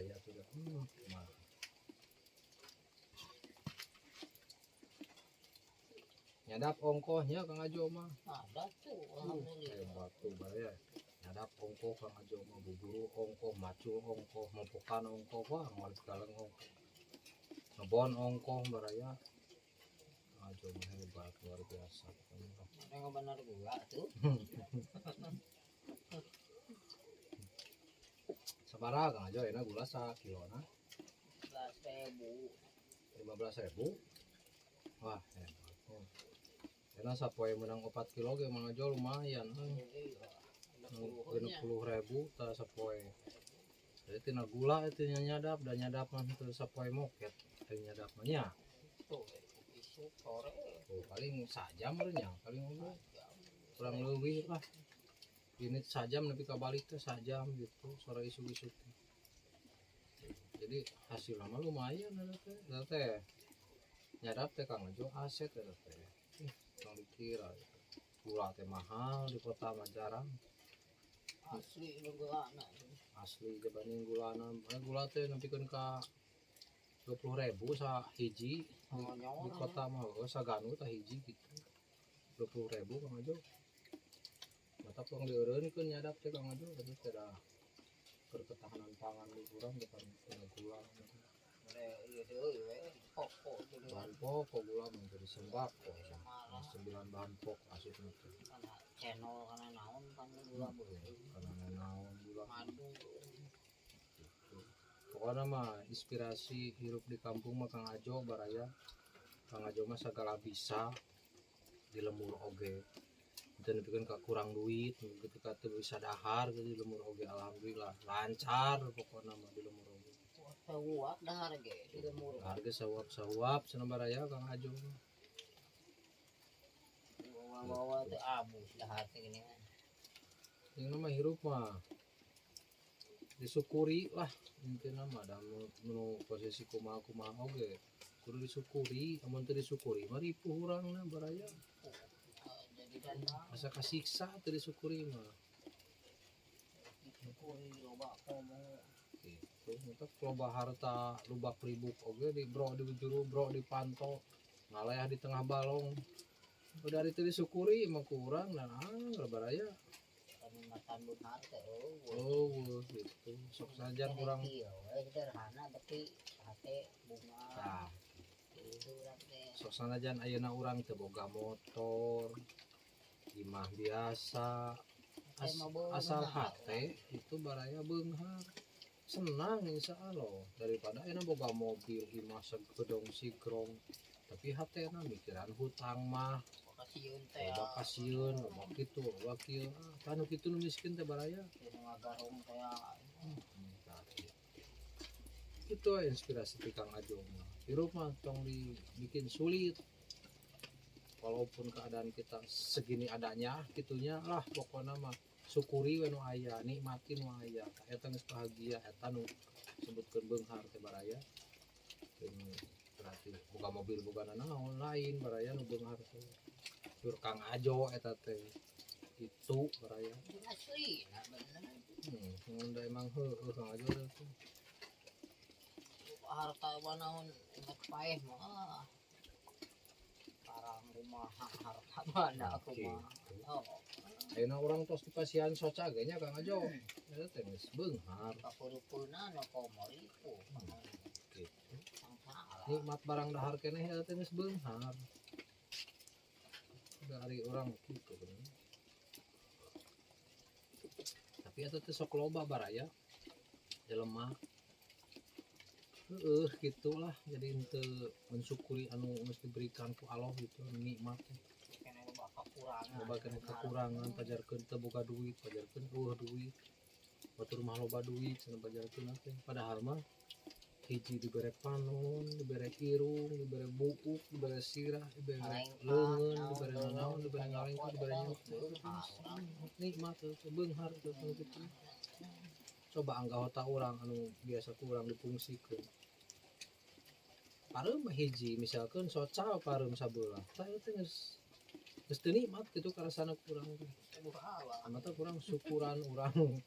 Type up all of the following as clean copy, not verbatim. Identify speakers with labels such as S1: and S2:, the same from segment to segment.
S1: Baraya tuh mah. Nyadap ongkohnya Kang Ajo mah.
S2: Ada tuh, alhamdulillah.
S1: Hebat tuh baraya. Nyadap ongkoh Kang Ajo mah, buburu ongkoh, macul ongkoh, mopokan ongkoh, wah ngalit kaleng ongkoh. Ngebon ongkoh baraya. Kang Ajo mah hebat luar biasa.
S2: Yang benar gula tuh.
S1: Sabaraha Kang Ajo enak gula sakilona?
S2: 15.000.
S1: 15.000. Wah, hebat. Enak sapoe menang 4 kilo ge Mang Ajo lumayan euy. 60.000 tah sapoe. Jadi tina gula itu nyadap dan nyadap mah teu sapoe moket teu nyadap mah nya.
S2: Tuh, isuk sore.
S1: Oh, paling sajam nya, paling oge kurang leuwih lah. Ini sajam nepi ka balik teh sajam gitu sore isuk-isuk. Jadi hasilnya mah lumayan eta teh. Eta teh nyadap teh Kang Ajo aset eta teh. Tong dikira gitu. Gula teh mahal di kota mah jarang.
S2: Asli gulana.
S1: Asli dibanding gulana. Gula teh nepikeun ka 20.000 sa hiji di kota mah heueuh saganu tah hiji gitu. 20.000 Kang Ajo. Mata tong dieureunkeun nyadap teh Kang Ajo eta teh da keur ketahanan pangan di urang depan gula. Bahan pokok gula mah jadi sembako. 9 bahan pokok asupna teh.
S2: Channel kana naon kan gula beureum.
S1: Kana naon gula.
S2: Madu.
S1: Gitu. Pokoknya mah inspirasi hirup di kampung mah Kang Ajo baraya. Kang Ajo mah segala bisa di lembur oge. Teu nepikeun ka kurang duit, ketika teu bisa dahar gitu di lembur oge alhamdulillah lancar pokokna mah di lembur oge.
S2: Sahuap dahar ge di lembur.
S1: Dahar ge sahuap-sahuap cenah baraya Kang Ajo mah.
S2: Bawa-bawa teh abus dahar teh gini mah.
S1: Yang mah hirup mah disyukuri lah intina mah da nu posisi kumaha-kumaha oge kudu disyukuri, amun teu disyukuri mah ripuh urangna baraya.
S2: Jadi kan
S1: asa kasiksa teu disyukuri mah.
S2: Disyukuri loba komo.
S1: Gitu, untuk loba harta lubak ribuk oge di bro di juru bro di panto ngalayah di tengah balong. Udah itu disyukuri mah kurang dan baraya.
S2: Kenikmatan beunghar teh eueuh.
S1: Oh, gitu. Sok saja kurang.
S2: Iya, sederhana tapi hate bunga.
S1: Tah.
S2: Itu urang teh.
S1: Sok sanajan ayeuna urang teu boga motor, imah biasa, asal hate itu baraya beunghar. Senang insya Allah daripada ayeuna boga mobil imah segedong sigrong tapi hatena mikiran hutang mah
S2: kasieun teh
S1: loba kasieun loba kitu loba kieu tah nu kitu nu miskin teh baraya
S2: nu ngagarong teh.
S1: Tah itu inspirasi ti Kang Ajo mah. Hirup mah tong dibikin sulit walaupun keadaan kita segini adanya gitunya lah pokokna mah syukuri we nu aya nikmati nu aya eta geus bahagia eta nu sebutkeun beunghar teh baraya. Berarti buka mobil bukan naon lain baraya nu beunghar teh Sur Kang Ajo eta teh itu baraya
S2: asli nah bener.
S1: Mun da emang heueuh Kang Ajo teh
S2: harta naon inget paeh mah parang kumaha harta mana kumaha. Oh.
S1: Ayeuna urang tos dipasihan soca ge nya Kang Ajo. Eta teh geus beunghar.
S2: Kapurupurna nu komo ripu.
S1: Gitu. Nikmat barang dahar keneh eta teh geus beunghar. Dari orang gitu bener. Tapi eta teh sok loba baraya jelema. Heeh gitulah jadi henteu mensyukuri anu geus diberikan ku Allah gitu nikmat teh.
S2: Kene loba kekurangan.
S1: Loba kene kekurangan pajarkeun teu boga duit, pajarkeun eueuh duit. Batur mah loba duit cenah pajarkeun teh. Padahal mah hiji dibere panon, dibere irung, dibere buuk, dibere sirah, dibere leungeun, dibere naon, dibere ngalengkah, dibere nyok. Nikmat teh beunghar teh kitu. Coba anggota urang anu biasa kurang dipungsikeun. Pareum hiji misalkan socal pareum sabelah. Tah eta geus geus teu nikmat kitu karasana kurang teh. Mata kurang syukuran urang.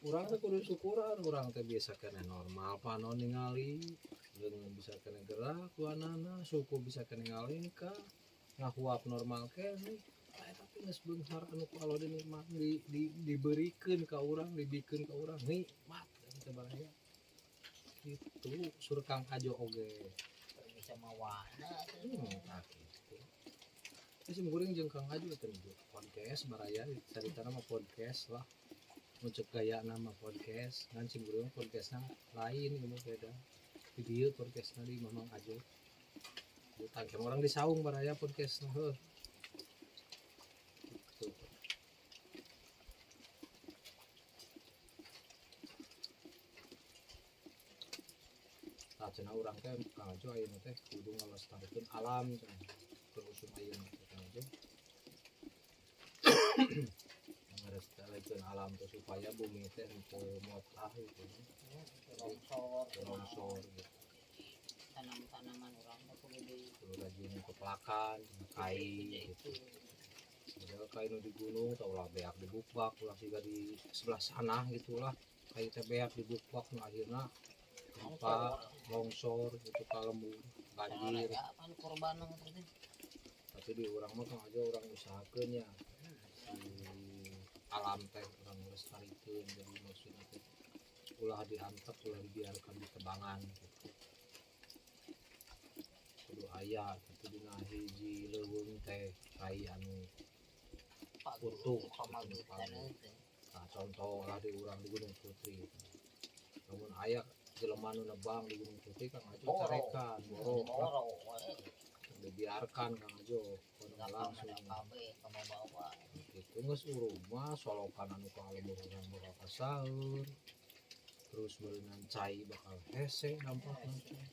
S1: Urang teh kudu syukuran, urang teh biasa keneh normal panon ningali, leungeun bisa keneh gerak duanana, suku bisa keneh ngalengkah, ngahuap normal keneh. Tapi geus beunghar anu ku Allah dinikmat diberikeun ka urang, dibikeun ka urang nikmat teh baraya. Kitu sur Kang Ajo oge.
S2: Bisa mawana
S1: Tah kitu. Geus kuring jeung Kang Ajo teh podcast baraya, caritana mah podcast lah. Mun ceuk gayana mah podcast, ngan cing kuring podcastna lain ieu mah beda. Di dieu podcastna di Mamang Ajo. Tangkem orang di saung baraya podcastna heuh. Gitu. Tah cenah urang teh Kang Ajo ayeuna teh kudu ngalestarikeun alam cenah. Keur usum ayeuna teh Kang Ajo. Ngalestarikeun alam teh supaya bumi teh henteu motah gitu. Longsor gitu.
S2: Tanam-tanaman urang teh kudu di
S1: kudu rajin pepelakan, kai gitu. Model kai nu di gunung tah ulah beak di bukbak, ulah siga di sebelah sana gitulah. Kai teh beak di bukbak nu akhirna gempa, longsor gitu ka lembur, banjir.
S2: Apaan korban teh?
S1: Tapi di urang mah Kang Ajo urang usahakeun ya. Si alam teh urang lestarikeun, jadi maksudna teh ulah diantep, ulah dibiarkan ditebangan gitu. Kudu aya kitu dina hiji leuweung teh kai anu utuh gitu. Nah, contoh lah di urang di Gunung Putri. Lamun aya jelema nu nebang di Gunung Putri Kang Ajo carekan, borok. Dibiarkan Kang Ajo kono langsung. Gitu geus urung mah solokan anu ka lembur urang bakal kasaeur. Terus berenang cai bakal hese dampakna teh.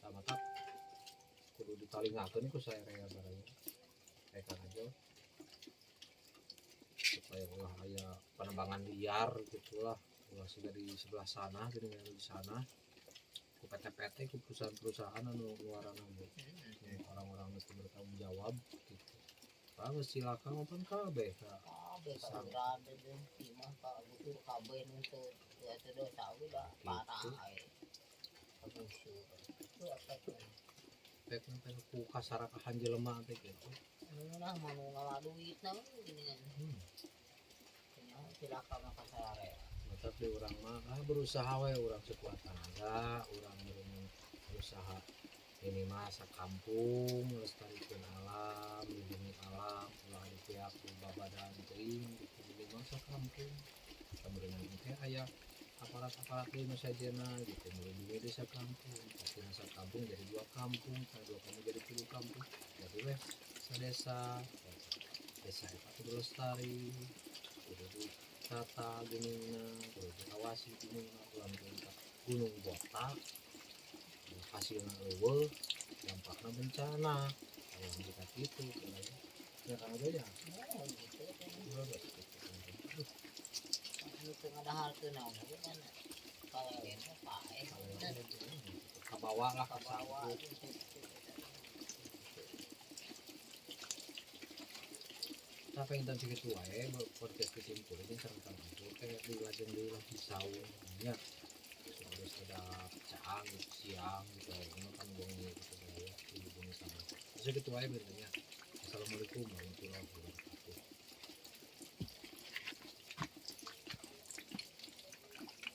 S1: Tah matak kudu ditalingakeun ku saerea baraya. Kang Ajo supaya ulah aya penebangan liar gitulah, ulah siga di sebelah sana geuning anu di sana ku PT-PT ku perusahaan-perusahaan anu luaran anu orang-orang mesti bertanggung jawab gitu. Tah geus cilaka mah pan kabeh ka
S2: kabeh ka imah ka butuh kabeh nu teu teu dosa oge da parah ae. Itu
S1: efekna teh ku kasarakahan jelema teh gitu.
S2: Nah, mau ngalah duit nah gini kan. Nya cilaka mah kasararea.
S1: Mata di urang mah berusaha we urang sekuat tenaga, urang berusaha ini mah sakampung lestarikeun alam, lindungi alam, ulah dipiak ku babadan teuing gitu di mah sakampung. Sabenerna teh aya aparat-aparat deui nu sajena gitu melindungi desa kampung. Pasti sakampung jadi dua kampung, dua kampung jadi tilu kampung. Jadi weh sadesa, desa eta kudu lestari, kudu ditata gunungna, kudu diawasi gunungna, ulah nepi ka gunung botak hasilna eueuh, dampakna bencana. Kalau jika kitu ya Kang Ajo ya.
S2: Oh gitu.
S1: Aduh.
S2: Anu teu ngadaharkeun naon oge kan kalewen teh paeh.
S1: Kabawa lah
S2: kabawa.
S1: Tapi yang tadi kitu wae podcast kesimpulan sareng Kang Ajo teh dilajeng deui lah di saung nya. Terus ada caang siang gitu kan wengi gitu ya dihubungi sama. Terus kitu wae berarti nya. Assalamualaikum warahmatullahi wabarakatuh.